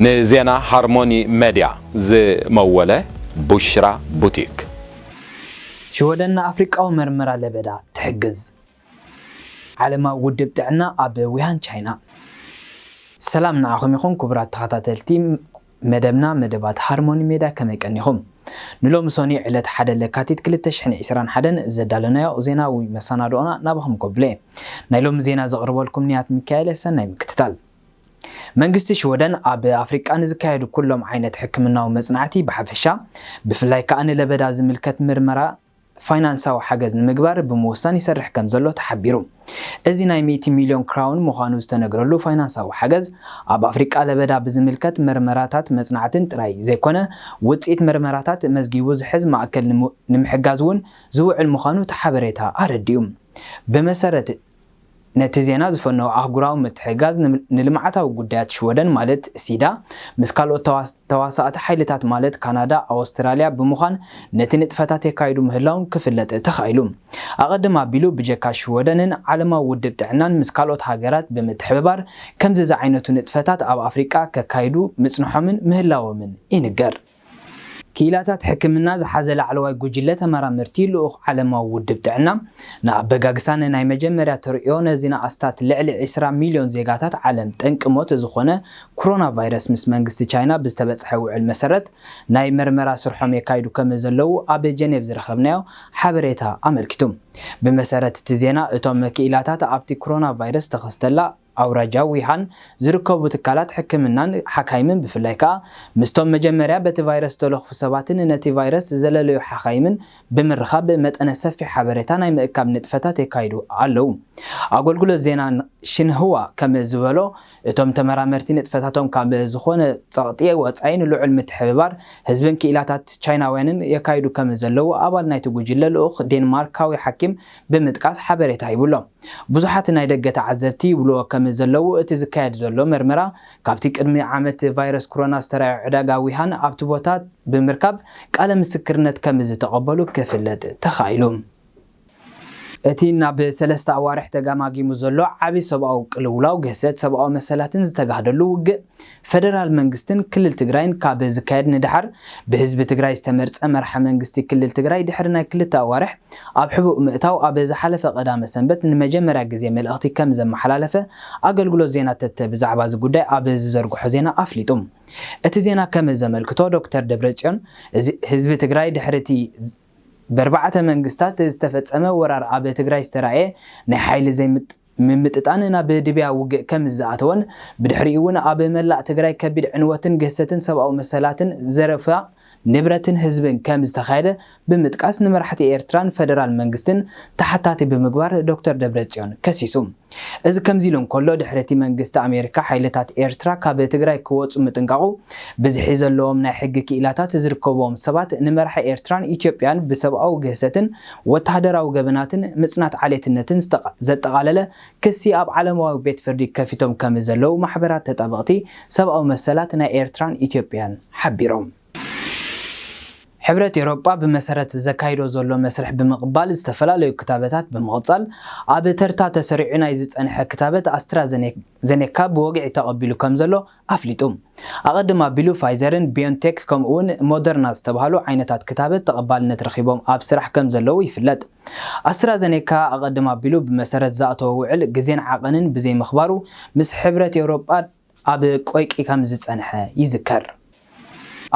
ንዜና ሃርሞኒ መድያ ዝመወለ ቡሽራ ቡቲክ። ሽወደን ንኣፍሪቃዊ መርመራ ለበዳ ትሕግዝ። ዓለማዊ ውድብ ጥዕና ኣብ ዊሃን ቻይና። ሰላም ንዓኹም ይኹን ክቡራት ተኸታተልቲ መደብና መደባት ሃርሞኒ ሜድያ፣ ከመይ ቀኒኹም? ንሎሚ ሶኒ ዕለት ሓደ ለካቲት ክልተ ሽሕን ዕስራን ሓደን ዘዳለናዮ ዜናዊ መሰናድኦና ናባኹም ከብሎ እየ። ናይ ሎሚ ዜና ዘቕርበልኩም ንያት ሚካኤል፣ ሰናይ ምክትታል። መንግስቲ ሽወደን ኣብ ኣፍሪቃ ንዝካየዱ ኩሎም ዓይነት ሕክምናዊ መጽናዕቲ ብሓፈሻ ብፍላይ ከኣ ንለበዳ ዝምልከት ምርመራ ፋይናንሳዊ ሓገዝ ንምግባር ብምውሳን ይሰርሕ ከም ዘሎ ተሓቢሩ። እዚ ናይ ሚእቲ ሚልዮን ክራውን ምዃኑ ዝተነግረሉ ፋይናንሳዊ ሓገዝ ኣብ ኣፍሪቃ ለበዳ ብዝምልከት መርመራታት መጽናዕትን ጥራይ ዘይኮነ ውጽኢት መርመራታት መዝጊቡ ዝሕዝ ማእከል ንምሕጋዝ እውን ዝውዕል ምዃኑ እቲ ሓበሬታ ኣረዲኡ። ብመሰረት ነቲ ዜና ዝፈነወ ኣህጉራዊ ምትሕግጋዝ ንልምዓታዊ ጉዳያት ሽወደን ማለት ሲዳ ምስ ካልኦት ተዋሳእቲ ሓይልታት ማለት ካናዳ ኣውስትራልያ ብምዃን ነቲ ንጥፈታት የካይዱ ምህላዎም ክፍለጥ ተኻኢሉ። ኣቐድም ኣቢሉ ብጀካ ሽወደንን ዓለማዊ ውድብ ጥዕናን ምስ ካልኦት ሃገራት ብምትሕብባር ከምዚ ዝዓይነቱ ንጥፈታት ኣብ ኣፍሪቃ ከካይዱ ምጽንሖምን ምህላዎምን ይንገር። ክኢላታት ሕክምና ዝሓዘ ላዕለዋይ ጉጅለ ተመራመርቲ ልኡኽ ዓለማዊ ውድብ ጥዕና ንኣበጋግሳን ናይ መጀመርያ ተርእዮ ነዚ ንኣስታት ልዕሊ ዕስራ ሚልዮን ዜጋታት ዓለም ጠንቂ ሞት ዝኾነ ኮሮና ቫይረስ ምስ መንግስቲ ቻይና ብዝተበጽሐ ውዕል መሰረት ናይ መርመራ ስርሖም የካይዱ ከም ዘለዉ ኣብ ጀኔቭ ዝረኸብናዮ ሓበሬታ ኣመልኪቱ። ብመሰረት እቲ ዜና እቶም ክኢላታት ኣብቲ ኮሮና ቫይረስ ተኸስተላ ኣውራጃ ዊሃን ዝርከቡ ትካላት ሕክምናን ሓካይምን ብፍላይ ከኣ ምስቶም መጀመርያ በቲ ቫይረስ ዝተለኽፉ ሰባትን ነቲ ቫይረስ ዝዘለለዩ ሓኻይምን ብምርኻብ መጠነ ሰፊሕ ሓበሬታ ናይ ምእካብ ንጥፈታት የካይዱ ኣለዉ። ኣገልግሎት ዜና ሽንህዋ ከም ዝበሎ እቶም ተመራመርቲ ንጥፈታቶም ካብ ዝኾነ ጸቕጢ ወጻኢ ንልዑል ምትሕብባር ህዝብን ክኢላታት ቻይናውያንን የካይዱ ከም ዘለዉ ኣባል ናይቲ ጉጅለ ልኡኽ ዴንማርካዊ ሓኪም ብምጥቃስ ሓበሬታ ሂቡሎ። ብዙሓት ናይ ደገ ተዓዘብቲ ይብልዎ ከም ዘለዉ እቲ ዝካየድ ዘሎ መርመራ ካብቲ ቅድሚ ዓመት ቫይረስ ኮሮና ዝተራዮ ዕዳጋ ዊሃን ኣብቲ ቦታ ብምርካብ ቃለ ምስክርነት ከም ዝተቐበሉ ክፍለጥ ተኻኢሉ። እቲ ናብ ሰለስተ ኣዋርሕ ተጋማጊሙ ዘሎ ዓቢ ሰብኣዊ ቅልውላው ግህሰት ሰብኣዊ መሰላትን ዝተጋህደሉ ውግእ ፈደራል መንግስትን ክልል ትግራይን ካብ ዝካየድ ንድሓር ብህዝቢ ትግራይ ዝተመርጸ መርሓ መንግስቲ ክልል ትግራይ ድሕሪ ናይ ክልተ ኣዋርሕ ኣብ ሕቡእ ምእታው ኣብ ዝሓለፈ ቀዳመ ሰንበት ንመጀመርያ ግዜ መልእኽቲ ከም ዘመሓላለፈ ኣገልግሎት ዜና ተተ ብዛዕባ እዚ ጉዳይ ኣብ ዝዘርግሖ ዜና ኣፍሊጡ። እቲ ዜና ከም ዘመልክቶ ዶክተር ደብረጽዮን ህዝቢ ትግራይ ድሕሪ እቲ ብኣርባዕተ መንግስታት ዝተፈጸመ ወራር ኣብ ትግራይ ዝተራእየ ናይ ሓይሊ ዘይምጥ ምምጥጣን ናብ ድብያ ውግእ ከም ዝኣተወን ብድሕሪኡ እውን ኣብ መላእ ትግራይ ከቢድ ዕንወትን ግህሰትን ሰብኣዊ መሰላትን ዘረፋ ንብረትን ህዝብን ከም ዝተኻየደ ብምጥቃስ ንመራሕቲ ኤርትራን ፈደራል መንግስትን ተሓታቲ ብምግባር ዶክተር ደብረጽዮን ከሲሱ። እዚ ከምዚ ኢሉ እንከሎ ድሕሪ እቲ መንግስቲ ኣሜሪካ ሓይልታት ኤርትራ ካብ ትግራይ ክወፁ ምጥንቃቑ ብዝሒ ዘለዎም ናይ ሕጊ ክኢላታት ዝርከብዎም ሰባት ንመራሒ ኤርትራን ኢትዮጵያን ብሰብኣዊ ግህሰትን ወተሃደራዊ ገበናትን ምጽናት ዓሌትነትን ዘጠቓለለ ክሲ ኣብ ዓለማዊ ቤት ፍርዲ ከፊቶም ከም ዘለዉ ማሕበራት ተጣበቕቲ ሰብኣዊ መሰላት ናይ ኤርትራን ኢትዮጵያን ሓቢሮም። ሕብረት ኤውሮጳ ብመሰረት ዘካይዶ ዘሎ መስርሕ ብምቕባል ዝተፈላለዩ ክታበታት ብምቕጻል ኣብ ተርታ ተሰሪዑ ናይ ዝጸንሐ ክታበት ኣስትራዘኔካ ብወግዒ ተቐቢሉ ከም ዘሎ ኣፍሊጡ። ኣቐድም ኣቢሉ ፋይዘርን ቢዮንቴክ ከምኡውን ሞደርና ዝተባህሉ ዓይነታት ክታበት ተቐባልነት ረኺቦም ኣብ ስራሕ ከም ዘለዉ ይፍለጥ። ኣስትራዘኔካ ኣቐድም ኣቢሉ ብመሰረት ዝኣተወ ውዕል ግዜን ዓቐንን ብዘይምኽባሩ ምስ ሕብረት ኤውሮጳ ኣብ ቆይቂ ከም ዝጸንሐ ይዝከር።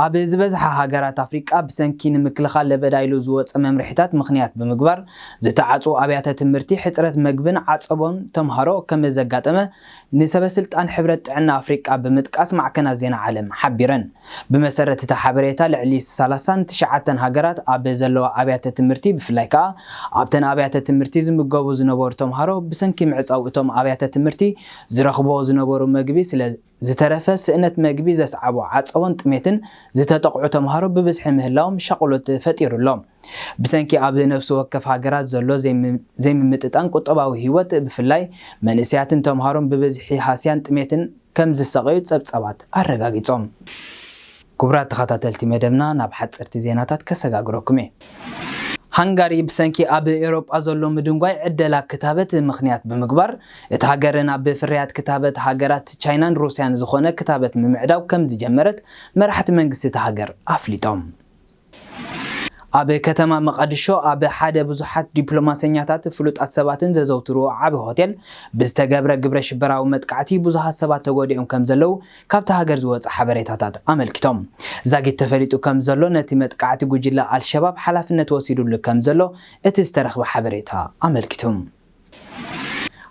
ኣብ ዝበዝሓ ሃገራት ኣፍሪቃ ብሰንኪ ንምክልኻል ለበዳ ኢሉ ዝወጸ መምርሒታት ምኽንያት ብምግባር ዝተዓጽዉ ኣብያተ ትምህርቲ ሕጽረት መግብን ዓጸቦን ተምሃሮ ከም ዘጋጠመ ንሰበስልጣን ሕብረት ጥዕና ኣፍሪቃ ብምጥቃስ ማዕከናት ዜና ዓለም ሓቢረን። ብመሰረት እቲ ሓበሬታ ልዕሊ ሰላሳን ትሽዓተን ሃገራት ኣብ ዘለዋ ኣብያተ ትምህርቲ ብፍላይ ከኣ ኣብተን ኣብያተ ትምህርቲ ዝምገቡ ዝነበሩ ተምሃሮ ብሰንኪ ምዕጻው እቶም ኣብያተ ትምህርቲ ዝረኽብዎ ዝነበሩ መግቢ ስለ ዝተረፈ ስእነት መግቢ ዘስዓቦ ዓጸቦን ጥሜትን ዝተጠቕዑ ተምሃሮ ብብዝሒ ምህላዎም ሻቕሎት ፈጢሩ ኣሎ። ብሰንኪ ኣብ ነፍሲ ወከፍ ሃገራት ዘሎ ዘይምምጥጣን ቁጠባዊ ህይወት ብፍላይ መንእሰያትን ተምሃሮን ብብዝሒ ሃስያን ጥሜትን ከም ዝሳቐዩ ጸብጻባት ኣረጋጊጾም። ክቡራት ተኸታተልቲ መደብና ናብ ሓጸርቲ ዜናታት ከሰጋግረኩም እየ። ሃንጋሪ ብሰንኪ ኣብ ኤውሮጳ ዘሎ ምድንጓይ ዕደላ ክታበት ምኽንያት ብምግባር፣ እታ ሃገር ናብ ፍርያት ክታበት ሃገራት ቻይናን ሩስያን ዝኾነ ክታበት ምምዕዳው ከም ዝጀመረት መራሕቲ መንግስቲ እታ ሃገር ኣፍሊጦም። ኣብ ከተማ መቓድሾ ኣብ ሓደ ብዙሓት ዲፕሎማሰኛታት፣ ፍሉጣት ሰባትን ዘዘውትርዎ ዓቢ ሆቴል ብዝተገብረ ግብረ ሽበራዊ መጥቃዕቲ ብዙሓት ሰባት ተጎዲኦም ከም ዘለዉ ካብታ ሃገር ዝወጸ ሓበሬታታት ኣመልኪቶም። ዛጊት ተፈሊጡ ከም ዘሎ፣ ነቲ መጥቃዕቲ ጉጅለ ኣልሸባብ ሓላፍነት ወሲዱሉ ከም ዘሎ እቲ ዝተረኽበ ሓበሬታ ኣመልኪቱ።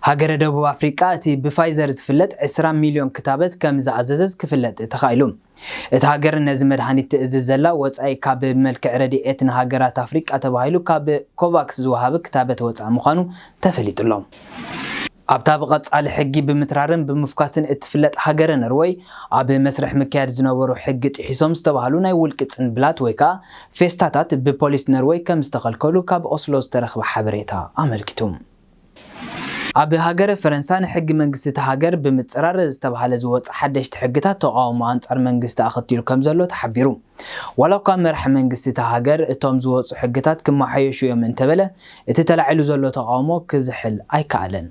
ሃገረ ደቡብ ኣፍሪቃ እቲ ብፋይዘር ዝፍለጥ ዕስራ ሚልዮን ክታበት ከም ዝኣዘዘት ክፍለጥ ተኻኢሉ። እታ ሃገር ነዚ መድሃኒት ትእዝዝ ዘላ፣ ወጻኢ ካብ መልክዕ ረድኤት ንሃገራት ኣፍሪቃ ተባሂሉ ካብ ኮቫክስ ዝወሃብ ክታበት ወጻኢ ምዃኑ ተፈሊጡ ኣሎ። ኣብታ ብቐጻሊ ሕጊ ብምትራርን ብምፍኳስን እትፍለጥ ሃገረ ነርወይ፣ ኣብ መስርሕ ምክያድ ዝነበሩ ሕጊ ጥሒሶም ዝተባህሉ ናይ ውልቂ ጽንብላት ወይ ከኣ ፌስታታት ብፖሊስ ነርወይ ከም ዝተኸልከሉ ካብ ኦስሎ ዝተረኽበ ሓበሬታ ኣመልኪቱ። ኣብ ሃገረ ፈረንሳ ንሕጊ መንግስቲ እታ ሃገር ብምጽራር ዝተባህለ ዝወጽእ ሓደሽቲ ሕግታት ተቓውሞ ኣንጻር መንግስቲ ኣኸቲሉ ከም ዘሎ ተሓቢሩ። ዋላ እኳ መራሒ መንግስቲ እታ ሃገር እቶም ዝወጹ ሕግታት ክመሓየሹ እዮም እንተበለ፣ እቲ ተላዒሉ ዘሎ ተቓውሞ ክዝሕል ኣይከኣለን።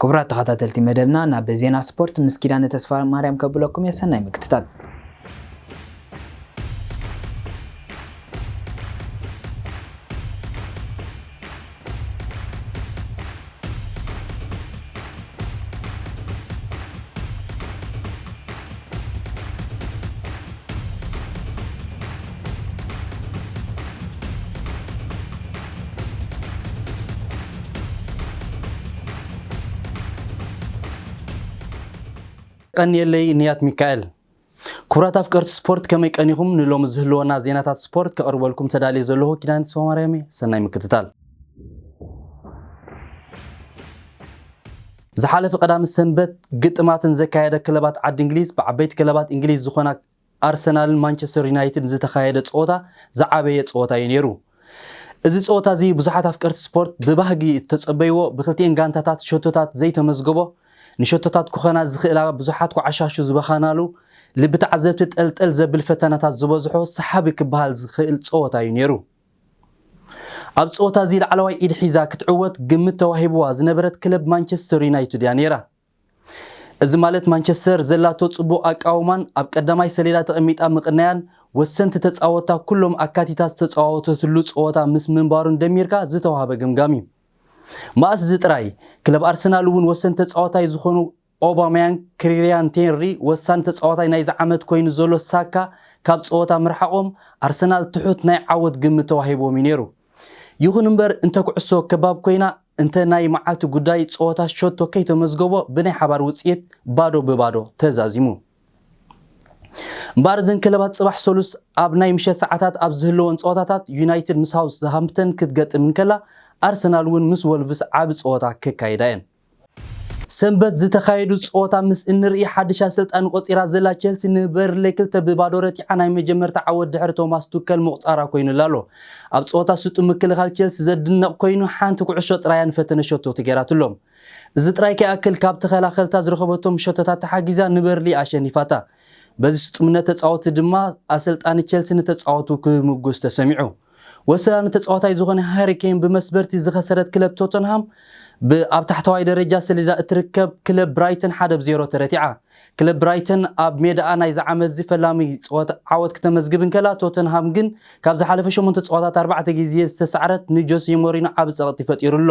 ክቡራት ተኸታተልቲ መደብና፣ ናብ ዜና ስፖርት ምስ ኪዳነ ተስፋ ማርያም ከብለኩም እየ። ሰናይ ምክትታል። ቀንየለይ ንያት ሚካኤል። ክቡራት ኣፍቀርቲ ስፖርት፣ ከመይ ቀኒኹም? ንሎሚ ዝህልወና ዜናታት ስፖርት ከቕርበልኩም ተዳልየ ዘለኹ ኪዳነ ተስፋማርያም እየ። ሰናይ ምክትታል። ዝሓለፈ ቀዳም ሰንበት ግጥማትን ዘካየደ ክለባት ዓዲ እንግሊዝ፣ ብዓበይቲ ክለባት እንግሊዝ ዝኾና ኣርሰናልን ማንቸስተር ዩናይትድ ዝተኻየደ ጸወታ ዝዓበየ ጸወታ እዩ ነይሩ። እዚ ጸወታ እዚ ብዙሓት ኣፍቀርቲ ስፖርት ብባህጊ እተጸበይዎ፣ ብክልቲኤን ጋንታታት ሸቶታት ዘይተመዝገቦ፣ ንሸቶታት ክኾና ዝኽእላ ብዙሓት ኳዕሻሹ ዝበኻናሉ፣ ልቢ ተዓዘብቲ ጠልጠል ዘብል ፈተናታት ዝበዝሖ ሰሓቢ ክበሃል ዝኽእል ጸወታ እዩ ነይሩ። ኣብ ጸወታ እዚ ላዕለዋይ ኢድ ሒዛ ክትዕወት ግምት ተዋሂብዋ ዝነበረት ክለብ ማንቸስተር ዩናይትድ እያ ነይራ። እዚ ማለት ማንቸስተር ዘላቶ ጽቡቕ ኣቃውማን ኣብ ቀዳማይ ሰሌዳ ተቐሚጣ ምቕናያን ወሰንቲ ተጻወትታ ኩሎም ኣካቲታ ዝተጻወተትሉ ጸወታ ምስ ምንባሩን ደሚርካ ዝተዋህበ ግምጋም እዩ። መኣስ እዚ ጥራይ፣ ክለብ ኣርሰናል እውን ወሰንቲ ተጻዋታይ ዝኾኑ ኦባማያንግ፣ ክሪሪያን ቴንሪ፣ ወሳኒ ተጻዋታይ ናይዚ ዓመት ኮይኑ ዘሎ ሳካ ካብ ጸወታ ምርሓቖም ኣርሰናል ትሑት ናይ ዓወት ግምት ተዋሂብዎም እዩ ነይሩ። ይኹን እምበር እንተ ኩዕሶ ከባብ ኮይና፣ እንተ ናይ መዓልቲ ጉዳይ ጸወታ ሸቶ ከይተመዝገቦ ብናይ ሓባር ውጽኢት ባዶ ብባዶ ተዛዚሙ። እምበኣር እዘን ክለባት ጽባሕ ሰሉስ ኣብ ናይ ምሸት ሰዓታት ኣብ ዝህልወን ጸወታታት ዩናይትድ ምስ ሃውስሃምፕተን ክትገጥም እንከላ፣ ኣርሰናል እውን ምስ ወልቭስ ዓቢ ጸወታ ከካይዳ እየን። ሰንበት ዝተኻየዱ ጸወታ ምስ እንርኢ፣ ሓድሽ ኣሰልጣኒ ቆጺራ ዘላ ቸልሲ ንበርንሌ ክልተ ብባዶ ረቲዓ ናይ መጀመርታ ዓወት ድሕሪ ቶማስ ቱከል ምቑጻራ ኮይኑላ ኣሎ። ኣብ ጸወታ ስጡም ምክልኻል ቸልሲ ዘድነቕ ኮይኑ፣ ሓንቲ ኩዕሾ ጥራይ እያ ንፈተነ ሸቶ ተገይራትሎም። እዚ ጥራይ ከይኣክል፣ ካብ ተኸላኸልታ ዝረኸበቶም ሸቶታት ተሓጊዛ ንበርንሊ ኣሸኒፋታ። በዚ ስጡምነት ተጻወትቲ ድማ ኣሰልጣኒ ቸልሲ ንተጻወቱ ክምጉስ ተሰሚዑ። ወሳኒ ተጻዋታይ ዝኾነ ሃሪ ኬን ብመስበርቲ ዝኸሰረት ክለብ ቶተንሃም፣ ብ-፣ ኣብ ታሕተዋይ ደረጃ ሰሌዳ እትርከብ ክለብ ብራይተን ሓደ ብ ዜሮ ተረቲዓ። ክለብ ብራይተን ኣብ ሜዳኣ ናይዚ ዓመት እዚ ፈላሚ ጸወታ ዓወት ክተመዝግብ እንከላ፣ ቶተንሃም ግን ካብ ዝሓለፈ ሸሞንተ ጸወታት ኣርባዕተ ግዜ ዝተሳዕረት ንጆሴ ሞሪኖ ዓቢ ጸቕጢ ፈጢሩ ኣሎ።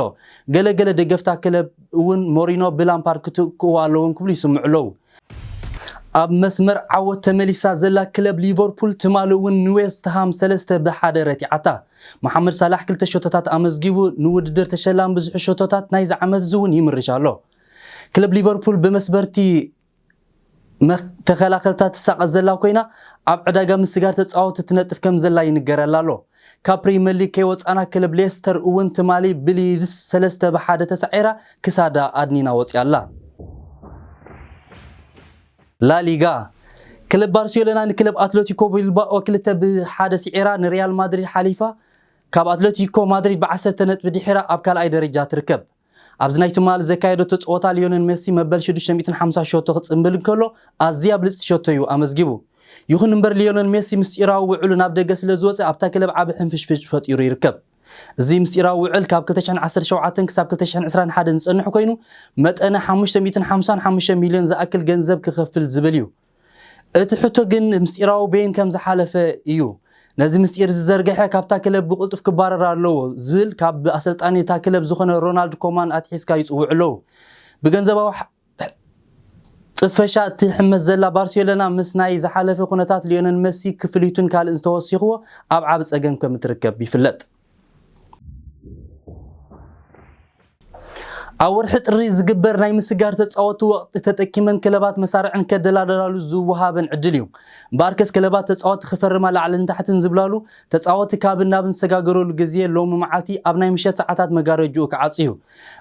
ገለ ገለ ደገፍታ ክለብ እውን ሞሪኖ ብላምፓርድ ክትክእዎ ኣለዎም ክብሉ ይስምዑ ኣለዉ። ኣብ መስመር ዓወት ተመሊሳ ዘላ ክለብ ሊቨርፑል ትማሊ እውን ንዌስት ሃም ሰለስተ ብ ሓደ ረቲዓታ። መሓመድ ሳላሕ ክልተ ሸቶታት ኣመዝጊቡ፣ ንውድድር ተሸላሚ ብዙሕ ሸቶታት ናይዚ ዓመት እዚ እውን ይምርሽ ኣሎ። ክለብ ሊቨርፑል ብመስበርቲ መኽ-፣ ተኸላኸልታ ትሳቐ ዘላ ኮይና፣ ኣብ ዕዳጋ ምስጋር ተጻወቲ ትነጥፍ ከም ዘላ ይንገረላ ኣሎ። ካብ ፕሪመር ሊግ ከይወጻና ክለብ ሌስተር እውን ትማሊ ብሊድስ ሰለስተ ብ ሓደ ተሳዒራ ክሳዳ ኣድኒና ወጺኣ ኣላ። ላሊጋ፣ ክለብ ባርሴሎና ንክለብ ኣትለቲኮ ቢልባኦ ክልተ ብ ሓደ ስዒራ ንሪያል ማድሪድ ሓሊፋ፣ ካብ ኣትለቲኮ ማድሪድ ብ ዓሰርተ ነጥቢ ድሒራ ኣብ ካልኣይ ደረጃ ትርከብ። ኣብዚ ናይ ትማሊ ዘካየደቶ ጸወታ ሊዮነል ሜሲ መበል ሽዱሽተ ሚእትን ሓምሳን ሸቶ ክጽንብል እንከሎ፣ ኣዝያ ብልጽቲ ሸቶ እዩ ኣመዝጊቡ። ይኹን እምበር ሊዮነል ሜሲ ምስጢራዊ ውዕሉ ናብ ደገ ስለ ዝወጸ ኣብታ ክለብ ዓቢ ሕንፍሽፍሽ ፈጢሩ ይርከብ። እዚ ምስጢራዊ ውዕል ካብ ክልተ ሽሕን ዓሰርተ ሸውዓተን ክሳብ ክልተ ሽሕን ዕስራን ሓደን ዝጸንሕ ኮይኑ፣ መጠነ ሓሙሽተ ሚእትን ሓምሳን ሓሙሽተ ሚልዮን ዝኣክል ገንዘብ ክኸፍል ዝብል እዩ። እቲ ሕቶ ግን ምስጢራዊ በይን ከም ዝሓለፈ እዩ። ነዚ ምስጢር ዝዘርግሐ፣ ካብታ ክለብ ብቕልጡፍ ክባረር ኣለዎ ዝብል ካብ ኣሰልጣኒ እታ ክለብ ዝኾነ ሮናልድ ኮማን ኣትሒዝካ ይጽውዑ ኣለዉ። ብገንዘባዊ ሕ-፣ ጥፈሻ እትሕመስ ዘላ ባርሴሎና፣ ምስ ናይ ዝሓለፈ ኩነታት ሊዮነል መሲ ክፍሊቱን ካልእን ዝተወሲኽዎ፣ ኣብ ዓቢ ጸገም ከም እትርከብ ይፍለጥ። ኣብ ወርሒ ጥሪ ዝግበር ናይ ምስጋር ተጻወቲ ወቕቲ ተጠቂመን ክለባት መሳርዕን ከደላደላሉ ዝወሃበን ዕድል እዩ። እምበኣርከስ ክለባት ተጻወቲ ክፈርማ ላዕልን ታሕትን ዝብላሉ፣ ተጻወቲ ካብን ናብን ዝሰጋገረሉ ግዜ ሎሚ መዓልቲ ኣብ ናይ ምሸት ሰዓታት መጋረጅኡ ክዓጽ እዩ።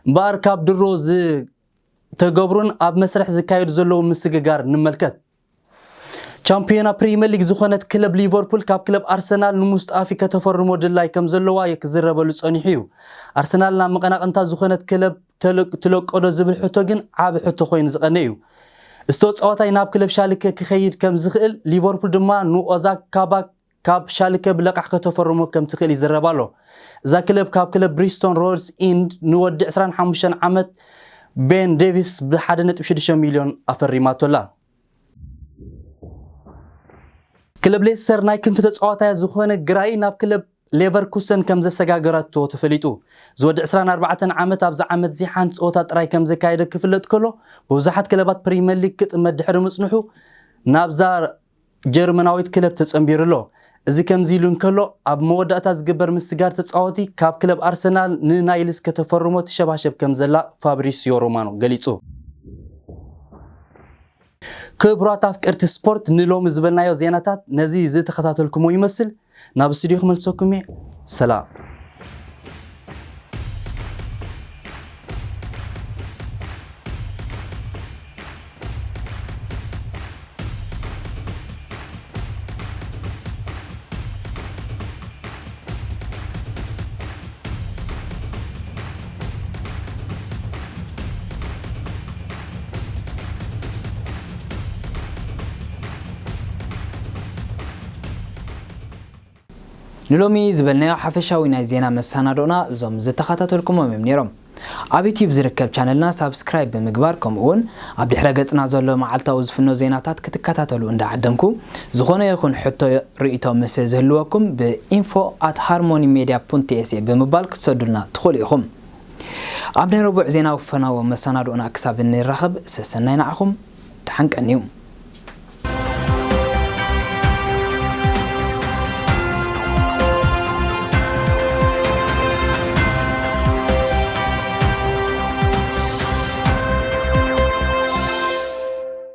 እምበኣር ካብ ድሮ ዝተገብሩን ኣብ መስርሕ ዝካየዱ ዘለዉ ምስግጋር ንመልከት። ቻምፒዮና ፕሪምየር ሊግ ዝኾነት ክለብ ሊቨርፑል ካብ ክለብ ኣርሰናል ንሙስጣፊ ከተፈርሞ ድላይ ከም ዘለዋ ክዝረበሉ ጸኒሑ እዩ። ኣርሰናል ናብ መቐናቕንታ ዝኾነት ክለብ ተለ-፣ ትለቆ ዶ ዝብል ሕቶ ግን ዓቢ ሕቶ ኮይኑ ዝቐነ እዩ። እቶ ጸዋታይ ናብ ክለብ ሻልከ ክኸይድ ከም ዝኽእል ሊቨርፑል ድማ ንኦዛ ካባክ ካብ ሻልከ ብለቃሕ ከተፈርሞ ከም ትኽእል ይዝረብ ኣሎ። እዛ ክለብ ካብ ክለብ ብሪስቶን ሮድስ ኢንድ ንወዲ ዕስራን ሓሙሽተን ዓመት ቤን ዴቪስ ብ ሓደ ነጥቢ ሽዱሽተ ሚልዮን ኣፈሪማቶ ኣላ። ክለብ ሌስተር ናይ ክንፊ ተጻዋታይ ዝኾነ ግራይ ናብ ክለብ ሌቨርኩሰን ከም ዘሰጋገረቶ ተፈሊጡ። ዝወዲ ዕስራን ኣርባዕተን ዓመት ኣብዚ ዓመት እዚ ሓንቲ ጸወታ ጥራይ ከም ዘካየደ ክፍለጥ ከሎ፣ ብብዙሓት ክለባት ፕሪምየር ሊግ ክጥመት ድሕሪ ምጽንሑ ናብዛ ጀርመናዊት ክለብ ተጸንቢሩ ኣሎ። እዚ ከምዚ ኢሉ እንከሎ፣ ኣብ መወዳእታ ዝግበር ምስጋር ተጻወቲ ካብ ክለብ ኣርሰናል ንናይልስ ከተፈርሞ ትሸባሸብ ከም ዘላ ፋብሪሲዮ ሮማኖ ገሊጹ። ክቡራት ኣፍቀርቲ ስፖርት፣ ንሎሚ ዝበልናዮ ዜናታት ነዚ ዝተኸታተልኩሞ ይመስል። ናብ ስቱዲዮ ክመልሰኩም እየ። ሰላም። ንሎሚ ዝበልናዮ ሓፈሻዊ ናይ ዜና መሰናዶና እዞም ዝተኸታተልኩሞም እዮም ነይሮም። ኣብ ዩትዩብ ዝርከብ ቻነልና ሳብስክራይብ ብምግባር፣ ከምኡ እውን ኣብ ድሕረ ገጽና ዘሎ መዓልታዊ ዝፍኖ ዜናታት ክትከታተሉ እንዳዓደምኩ፣ ዝኾነ ይኹን ሕቶ፣ ርእይቶ ምስ ዝህልወኩም ብኢንፎ ኣት ሃርሞኒ ሜድያ ፖንት ኤስኤ ብምባል ክትሰዱልና ትኽእሉ ኢኹም። ኣብ ናይ ረቡዕ ዜናዊ ፈናዎ መሰናዶና ክሳብ እንራኸብ፣ ሰሰናይ ንዓኹም፣ ደሓን ቀንዩ።